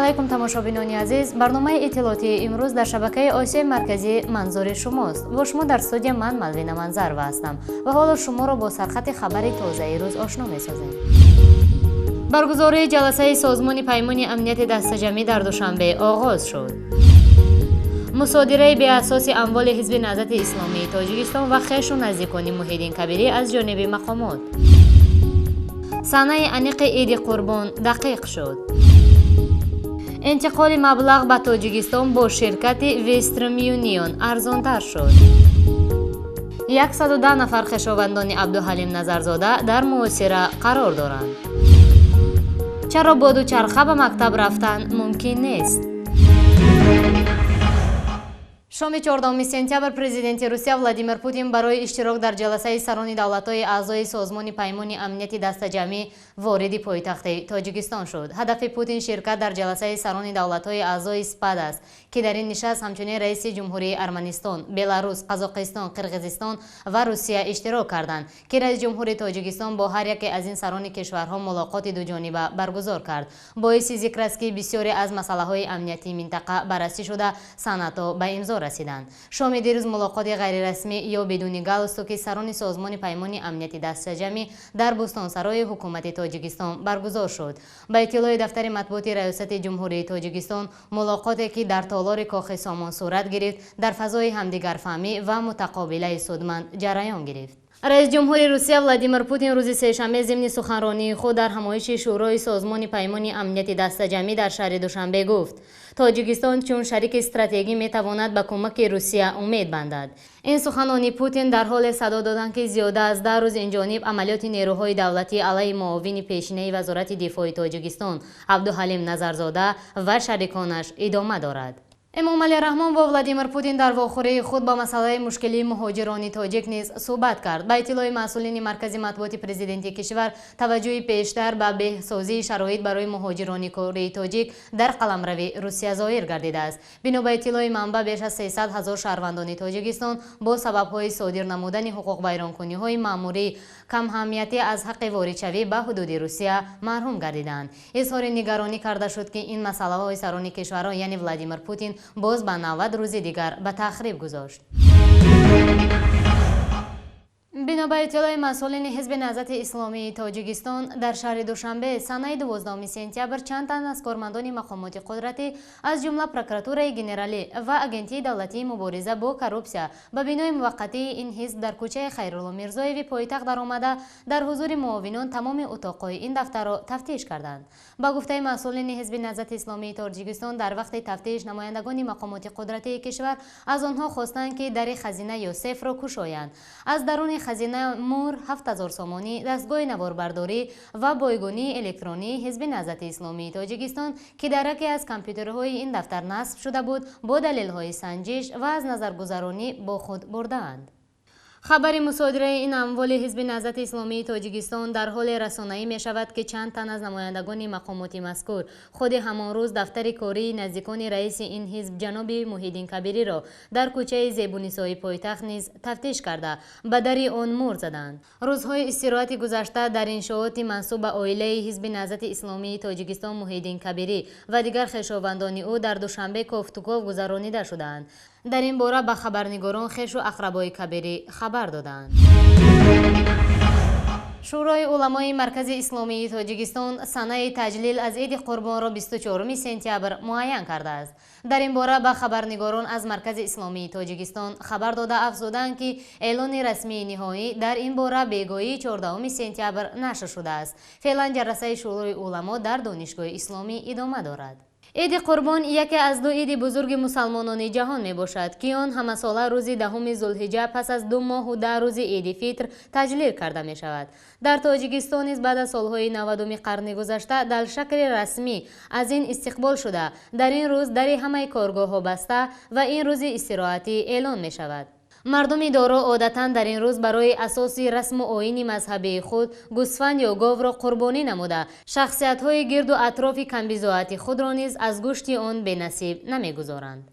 Алайкум, тамошобинони азиз. Барномаи иттилоотии имрӯз дар шабакаи Осиёи Марказӣ манзури шумост. Бо шумо дар студия ман, Малвина Манзарова, ҳастам ва ҳоло шуморо бо сархати хабари тозаи рӯз ошно месозем. Баргузории ҷаласаи Созмони Паймони Амнияти Дастаҷамъӣ дар Душанбе оғоз шуд. Мусодираи беасоси амволи Ҳизби Наҳзати Исломии Тоҷикистон ва хешу наздикони Муҳиддин Кабирӣ аз ҷониби мақомот. Санаи аниқи Иди Қурбон дақиқ шуд. Интиқоли маблағ ба Тоҷикистон бо ширкати Вестерн Юнион арзонтар шуд. 110 нафар хешовандони Абдуҳалим Назарзода дар муҳосира қарор доранд. Чаро бо дучарха ба мактаб рафтан мумкин нест? Шоми 14 сентябр президенти Русия Владимир Путин барои иштирок дар ҷаласаи сарони давлатҳои аъзои Созмони Паймони Амнияти Дастаҷамъӣ вориди пойтахти Тоҷикистон шуд. Ҳадафи Путин ширкат дар ҷаласаи сарони давлатҳои аъзои СПАД аст, ки дар ин нишаст ҳамчунин раиси ҷумҳурии Арманистон, Беларус, Қазоқистон, Қирғизистон ва Русия иштирок карданд, ки раиси ҷумҳури Тоҷикистон бо ҳар яке аз ин сарони кишварҳо мулоқоти дуҷониба баргузор кард. Боиси зикр аст, ки бисёре аз масъалаҳои амниятии минтақа баррасӣ шуда, санадҳо ба имзо расиданд. Шоми дирӯз мулоқоти ғайрирасмӣ ё бидуни галстуки сарони Созмони Паймони Амнияти Дастаҷамъӣ дар Бӯстонсарои ҳукумати Тоҷикистон баргузор шуд. Ба иттилои дафтари матбуоти Раёсати Ҷумҳурии Тоҷикистон, мулоқоте, ки дар толори Кохи Сомон сурат гирифт, дар фазои ҳамдигарфаҳмӣ ва мутақобилаи судманд ҷараён гирифт. Раиси ҷумҳури Русия Владимир Путин рӯзи сешанбе зимни суханронии худ дар ҳамоиши Шӯрои Созмони Паймони Амнияти Дастаҷамъӣ дар шаҳри Душанбе гуфт, Тоҷикистон чун шарики стратегӣ метавонад ба кӯмаки Русия умед бандад. Ин суханони Путин дар ҳоле садо доданд, ки зиёда аз 10 рӯз инҷониб амалиёти нерӯҳои давлатӣ алайҳи муовини пешинаи Вазорати дифои Тоҷикистон Абдуҳалим Назарзода ва шариконаш идома дорад. Эмомалӣ Раҳмон бо Владимир Путин дар вохӯрии худ ба масъалаи мушкилии муҳоҷирони тоҷик низ суҳбат кард. Ба иттилои масъулини маркази матбуоти президенти кишвар, таваҷҷӯҳи пештар ба беҳсозии шароит барои муҳоҷирони кории тоҷик дар қаламрави Русия зоҳир гардидааст. Бино ба иттилои манбаъ, беш аз 300 ҳазор шаҳрвандони Тоҷикистон бо сабабҳои содир намудани ҳуқуқвайронкуниҳои маъмурии камаҳамиятӣ аз ҳаққи воридшавӣ ба ҳудуди Русия маҳрум гардидаанд. Изҳори нигаронӣ карда шуд, ки ин масъалаҳои сарони кишварҳо, яъне Владимир Путин, боз ба 90 рӯзи дигар ба таъхир гузошт. Бино ба иттилои масъулини Ҳизби Наҳзати Исломии Тоҷикистон, дар шаҳри Душанбе санаи 12 сентябр чанд тан аз кормандони мақомоти қудратӣ, аз ҷумла Прокуратураи генералӣ ва Агентии давлатии мубориза бо коррупсия, ба бинои муваққатии ин ҳизб дар кӯчаи Хайрулло Мирзоеви пойтахт даромада, дар ҳузури муовинон тамоми утоқҳои ин дафтарро тафтиш карданд. Ба гуфтаи масъулини Ҳизби Наҳзати Исломии Тоҷикистон, дар вақти тафтиш намояндагони мақомоти қудратии кишвар аз онҳо хостанд, ки дари хазина ё сейфро кушоянд. Аз даруни хазина мӯр, 7000 сомонӣ, дастгоҳи наворбардорӣ ва бойгонии электронии Ҳизби Наҳзати Исломии Тоҷикистон, ки дар яке аз компютерҳои ин дафтар насб шуда буд, бо далелҳои санҷиш ва аз назаргузаронӣ бо худ бурдаанд. Хабари мусодираи ин амволи Ҳизби Наҳзати Исломии Тоҷикистон дар ҳоле расонаӣ мешавад, ки чанд тан аз намояндагони мақомоти мазкур худи ҳамон рӯз дафтари кории наздикони раиси ин ҳизб ҷаноби Муҳиддин Кабириро дар кӯчаи Зебунисои пойтахт низ тафтиш карда, ба дари он мӯр заданд. Рӯзҳои истироҳати гузашта дар иншооти мансуб ба оилаи Ҳизби Наҳзати Исломии Тоҷикистон, Муҳиддин Кабирӣ ва дигар хешовандони ӯ дар Душанбе кофтуков гузаронида шудаанд. Дар ин бора ба хабарнигорон хешу ақрабои Кабирӣ хабар доданд. Шӯрои уламои Маркази Исломии Тоҷикистон санаи таҷлил аз Иди Қурбонро 24 сентябр муайян кардааст. Дар ин бора ба хабарнигорон аз Маркази Исломии Тоҷикистон хабар дода, афзуданд, ки эълони расмии ниҳоӣ дар ин бора бегоҳии 14 сентябр нашр шудааст. Феълан ҷаласаи Шӯрои уламо дар Донишгоҳи Исломӣ идома дорад. Иди Қурбон яке аз ду иди бузурги мусалмонони ҷаҳон мебошад, ки он ҳамасола рӯзи 10-уми зулҳиҷа пас аз 2 моҳу 10 рӯзи Иди Фитр таҷлил карда мешавад. Дар Тоҷикистон низ баъд аз солҳои 90-уми қарни гузашта дар шакли расмӣ аз ин истиқбол шуда, дар ин рӯз дари ҳамаи коргоҳҳо баста ва ин рӯзи истироҳатӣ эълон мешавад. Мардуми доро одатан дар ин рӯз барои асоси расму оини мазҳабии худ гӯсфанд ё говро қурбонӣ намуда, шахсиятҳои гирду атрофи камбизоати худро низ аз гӯшти он бенасиб намегузоранд.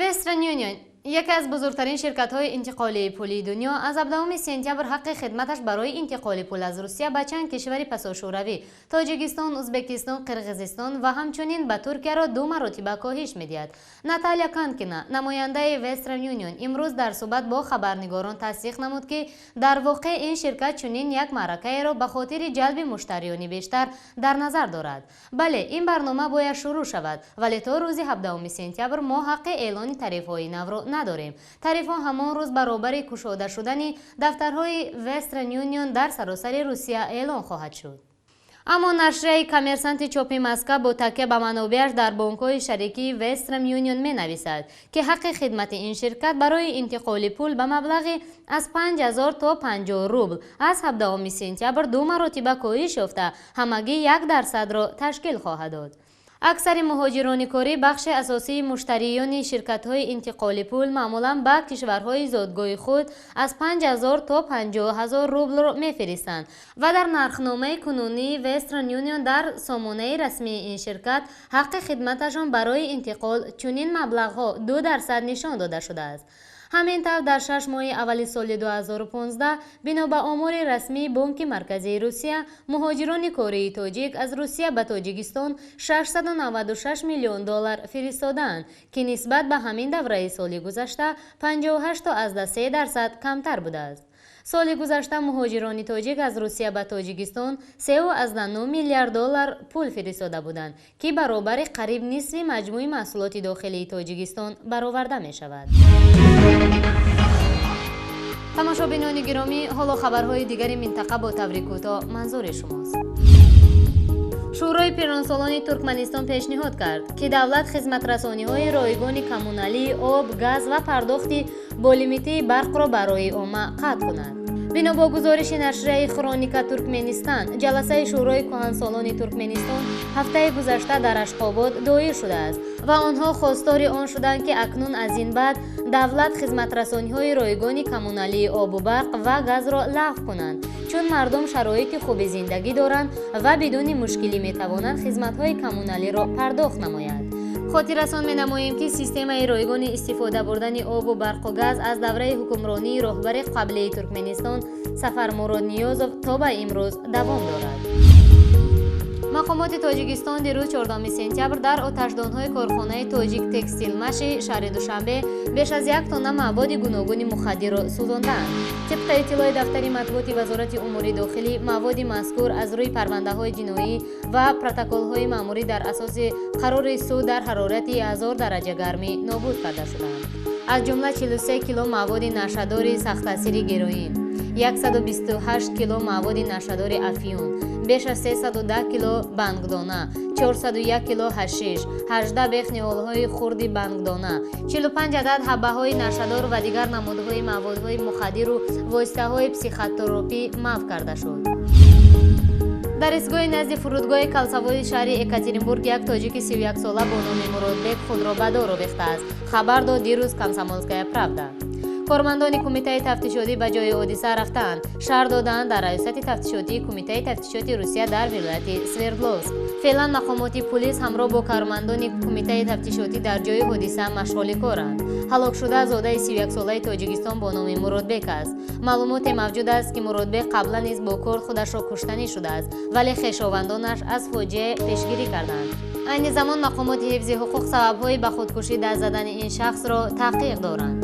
Western Union. Яке аз бузургтарин ширкатҳои интиқолии пулии дунё аз 17 сентябр ҳаққи хидматаш барои интиқоли пул аз Русия ба чанд кишвари пасошӯравӣ, Тоҷикистон, Узбекистон, Қирғизистон ва ҳамчунин ба Туркияро ду маротиба коҳиш медиҳад. Наталья Канкина, намояндаи Western Union, имрӯз дар суҳбат бо хабарнигорон тасдиқ намуд, ки дар воқеъ ин ширкат чунин як маъракаеро ба хотири ҷалби муштариёни бештар дар назар дорад. Бале, ин барнома бояд шурӯъ шавад, вале то рӯзи 17 сентябр мо ҳаққи эълони тарифҳои навро надорем. Тарифҳо ҳамон рӯз баробари кушода шудани дафтарҳои Western Union дар саросари Русия эълон хоҳад шуд. Аммо нашрияи Коммерсанти чопи Москва бо такя ба манобеаш дар бонкҳои шарикии Western Union менависад, ки ҳаққи хидмати ин ширкат барои интиқоли пул ба маблағи аз 5000 то 50 рубл аз 17 сентябр ду маротиба коҳиш ёфта, ҳамагӣ 1%-ро ташкил хоҳад дод. Аксари муҳоҷирони корӣ, бахши асосии муштариёни ширкатҳои интиқоли пул, маъмулан ба кишварҳои зодгоҳи худ аз 5000 то 50 ҳазор рублро мефиристанд ва дар нархномаи кунунии Western Union дар сомонаи расмии ин ширкат ҳаққи хидматашон барои интиқол чунин маблағҳо 2% нишон дода шудааст. Ҳамин тавр, дар 6 моҳи аввали соли 2015, бино ба омори расмии Бонки Марказии Русия, муҳоҷирони кории тоҷик аз Русия ба Тоҷикистон 696 миллион доллар фиристодаанд, ки нисбат ба ҳамин давраи соли гузашта 58,3% камтар будааст. Соли гузашта муҳоҷирони тоҷик аз Русия ба Тоҷикистон 3,9 миллиард доллар пул фиристода буданд, ки баробари қариб нисфи маҷмӯи маҳсулоти дохилии Тоҷикистон бароварда мешавад. Тамошобинони гиромӣ, ҳоло хабарҳои дигари минтақа бо таври кӯтоҳ манзури шумост. Шӯрои пиронсолони Туркманистон пешниҳод кард, ки давлат хизматрасониҳои ройгони коммуналӣ, об, газ ва пардохти болимитии барқро барои омма қатъ кунад. Бино бо гузориши нашрияи Хроника Туркменистан, ҷаласаи Шӯрои кӯҳансолони Туркменистон ҳафтаи гузашта дар Ашқобод доир шудааст ва онҳо хостори он шуданд, ки акнун аз ин баъд давлат хизматрасониҳои ройгони коммуналии обу барқ ва газро лағв кунанд, чун мардум шароити хуби зиндагӣ доранд ва бидуни мушкилӣ метавонанд хизматҳои коммуналиро пардохт намоянд. Хотиррасон менамоем, ки системаи ройгони истифода бурдани обу барқу газ аз давраи ҳукмронии роҳбари қаблии Туркменистон Сафармурод Ниёзов то ба имрӯз давом дорад. Мақомоти Тоҷикистон дирӯз, 4 сентябр, дар оташдонҳои корхонаи Тоҷик Текстилмаши шаҳри Душанбе беш аз як тонна маводи гуногуни мухаддирро сӯзондаанд. Тибқи иттилои дафтари матбуоти Вазорати умури дохилӣ, маводи мазкур аз рӯи парвандаҳои ҷиноӣ ва протоколҳои маъмурӣ дар асоси қарори суд дар ҳарорати 1000 дараҷа гармӣ нобуд карда шуданд. Аз ҷумла 43 кило маводи нашъадори сахттаъсири героин, 128 кило маводи нашъадори афюн, беш аз 310 кило бангдона, 401 кило ҳашиш, 18 бех ниҳолҳои хурди бангдона, 45 адад ҳаббаҳои нашъадор ва дигар намудҳои маводҳои мухаддиру воситаҳои психотропӣ маҳв карда шуд. Дар истгоҳи назди фурудгоҳи Кольцевои шаҳри Екатеринбург як тоҷики 31-сола бо номи Муродбек худро ба дор овехтааст, хабар дод дирӯз Комсомольская правда. Кормандони Кумитаи тафтишотӣ ба ҷои ҳодиса рафтаанд, шарҳ доданд дар Раёсати тафтишотии Кумитаи тафтишоти Русия дар вилояти Свердловск. Феълан мақомоти пулис ҳамроҳ бо кормандони Кумитаи тафтишотӣ дар ҷои ҳодиса машғули коранд. Ҳалокшуда зодаи 31-солаи Тоҷикистон бо номи Муродбек аст. Маълумоте мавҷуд аст, ки Муродбек қаблан низ бо корд худашро куштанӣ шудааст, вале хешовандонаш аз фоҷиа пешгирӣ карданд. Айни замон мақомоти ҳифзи ҳуқуқ сабабҳои ба худкушӣ даст задани ин шахсро таҳқиқ доранд.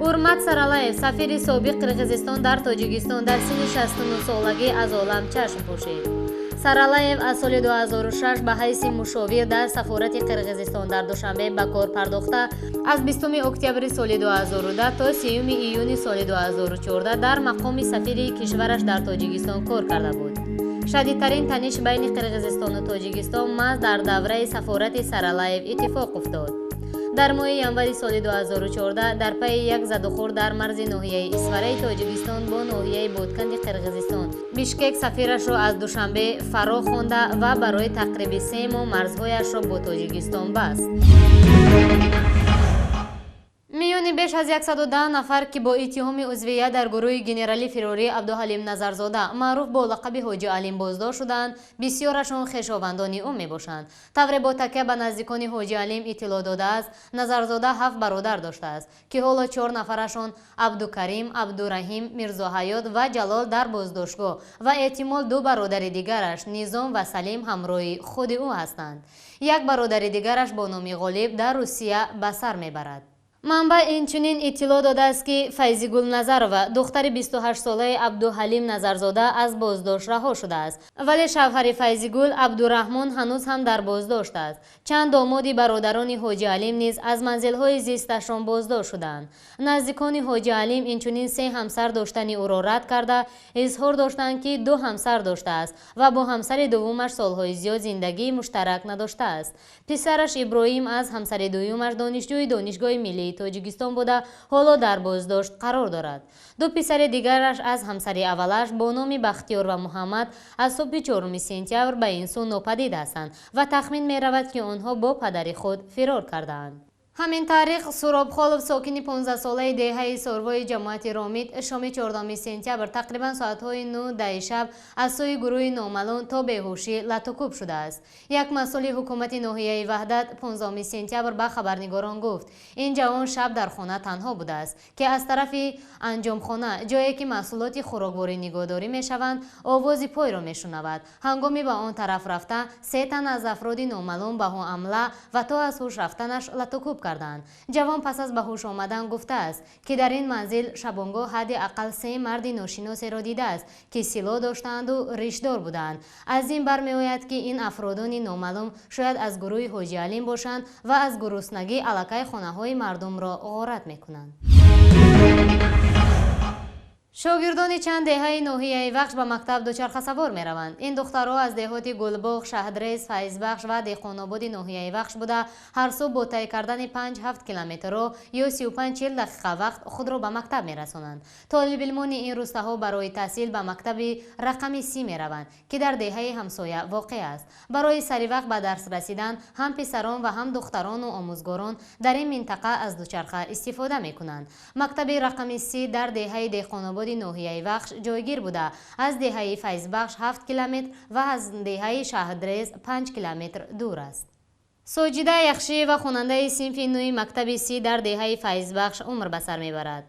Урмат Саралаев, сафири собиқ Қирғизистон дар Тоҷикистон, дар синни 69 солагӣ аз олам чашм пӯшид. Саралаев аз соли 2006 ба ҳайси мушовир дар сафорати Қирғизистон дар Душанбе ба кор пардохта, аз 20 октябри соли 2010 то 3 июни соли 2014 дар мақоми сафири кишвараш дар Тоҷикистон кор карда буд. Шадидтарин таниш байни Қирғизистону Тоҷикистон маҳз дар давраи сафорати Саралаев иттифоқ уфтод. Дар моҳи январи соли 2014 дар пайи як задухӯрд дар марзи ноҳияи Исфараи Тоҷикистон бо ноҳияи Ботканди Қирғизистон, Бишкек сафирашро аз Душанбе фаро хонда ва барои тақриби 3 моҳ марзҳояшро бо Тоҷикистон баст. Миёни беш Беш аз 110 нафар, ки бо иттиҳоми узвият дар гурӯҳи генерали фирорӣ Абдуҳалим Назарзода, маъруф бо лақаби Ҳоҷи Алим, боздошт шудаанд, бисёрашон хешовандони ӯ мебошанд. Тавре бо такя ба наздикони Ҳоҷи Алим иттилоъ додааст, Назарзода ҳафт бародар доштааст, ки ҳоло чор нафарашон, Абдукарим, Абдураҳим, Мирзоҳаёт ва Ҷалол, дар боздоштгоҳ ва эҳтимол ду бародари дигараш, Низом ва Салим, ҳамроҳи худи ӯ ҳастанд. Як бародари дигараш бо номи Ғолиб дар Русия ба сар мебарад. Манбаъ инчунин иттилоъ додааст, ки Файзигул Назарова, духтари 28-солаи Абдуҳалим Назарзода, аз боздошт раҳо шудааст, вале шавҳари Файзигул, Абдураҳмон, ҳанӯз ҳам дар боздошт аст. Чанд домоди бародарони Ҳоҷи Алим низ аз манзилҳои зисташон боздошт шуданд. Наздикони Ҳоҷи Алим инчунин се ҳамсар доштани ӯро рад карда, изҳор доштанд, ки ду ҳамсар доштааст ва бо ҳамсари дуввумаш солҳои зиёд зиндагии муштарак надоштааст. Писараш Иброҳим аз ҳамсари дуюмаш донишҷӯи Донишгоҳи миллии Тоҷикистон буда, ҳоло дар боздошт қарор дорад. Ду писари дигараш аз ҳамсари аввалаш бо номи Бахтиёр ва Муҳаммад аз субҳи 4 сентябр ба ин сӯ нопадид ҳастанд ва тахмин меравад, ки онҳо бо падари худ фирор кардаанд. Ҳамин тариқ, Суробхолов, сокини 15-солаи деҳаи Сорвои ҷамоати Ромит, шоми 4 сентябр тақрибан соатҳои 9-10 шаб аз сӯи гурӯҳи номаълум то беҳушӣ латукӯб шудааст. Як масъули ҳукумати ноҳияи Ваҳдат 15 сентябр ба хабарнигорон гуфт, ин ҷавон шаб дар хона танҳо будааст, ки аз тарафи анҷомхона, ҷое ки маҳсулоти хӯрокворӣ нигоҳдорӣ мешаванд, овози пойро мешунавад. Ҳангоми ба он тараф рафта, се тан аз афроди номаълум ба ӯ ҳамла ва то аз ҳуш рафтанаш латукӯб карданд. Ҷавон пас аз ба ҳуш омадан гуфтааст, ки дар ин манзил шабонгоҳ ҳадди ақал се марди ношиносеро дидааст, ки силоҳ доштаанду ришдор буданд. Аз ин бармеояд, ки ин афродони номаълум шояд аз гурӯҳи Ҳоҷи Алим бошанд ва аз гуруснагӣ аллакай хонаҳои мардумро ғорат мекунанд. Шогирдони чанд деҳаи ноҳияи Вахш ба мактаб дучархасавор мераванд. Ин духтарҳо аз деҳоти Гулбоғ, Шаҳдрез, Файзбахш ва Деҳқонободи ноҳияи Вахш буда, ҳар субҳ бо тай кардани 5-7 километрро ё 35-40 дақиқа вақт худро ба мактаб мерасонанд. Толибилмони ин рустаҳо барои таҳсил ба мактаби рақами 30 мераванд, ки дар деҳаи ҳамсоя воқеъ аст. Барои саривақт ба дарс расидан ҳам писарон ва ҳам духтарону омӯзгорон дар ин минтақа аз дучарха истифода мекунанд. Мактаби рақами 30 дар деҳаи Деҳқонободи ноҳияи Вахш ҷойгир буда, аз деҳаи Файзбахш 7 километр ва аз деҳаи Шаҳдрез 5 километр дур аст. Соҷида Яхшиева, хонандаи синфи нӯи мактаби 30 дар деҳаи Файзбахш умр ба сар мебарад.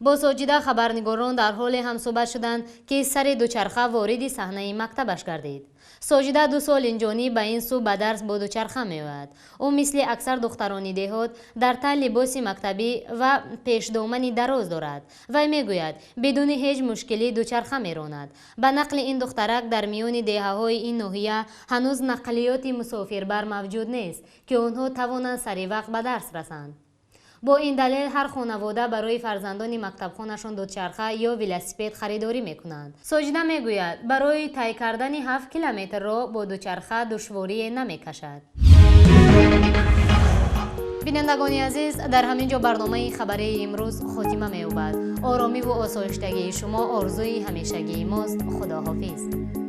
Бо Соҷида хабарнигорон дар ҳоле ҳамсӯҳбат шуданд, ки сари дучарха вориди саҳнаи мактабаш гардид. Соҷида 2 сол инҷониб ба ин сӯ ба дарс бо дучарха меояд. Ӯ мисли аксар духтарони деҳот дар тан либоси мактабӣ ва пешдомани дароз дорад. Вай мегӯяд, бидуни ҳеҷ мушкилӣ дучарха меронад. Ба нақли ин духтарак, дар миёни деҳаҳои ин ноҳия ҳанӯз нақлиёти мусофирбар мавҷуд нест, ки онҳо тавонанд сари вақт ба дарс расанд. Бо ин далел ҳар хонавода барои фарзандони мактабхонашон дучарха ё велосипед харидорӣ мекунанд. Соҷида мегӯяд, барои тай кардани 7 километрро бо дучарха душворие намекашад. Бинандагони азиз, дар ҳамин ҷо барномаи хабарии имрӯз хотима меёбад. Оромиву осоиштагии шумо орзуи ҳамешагии мост. Худоҳофиз.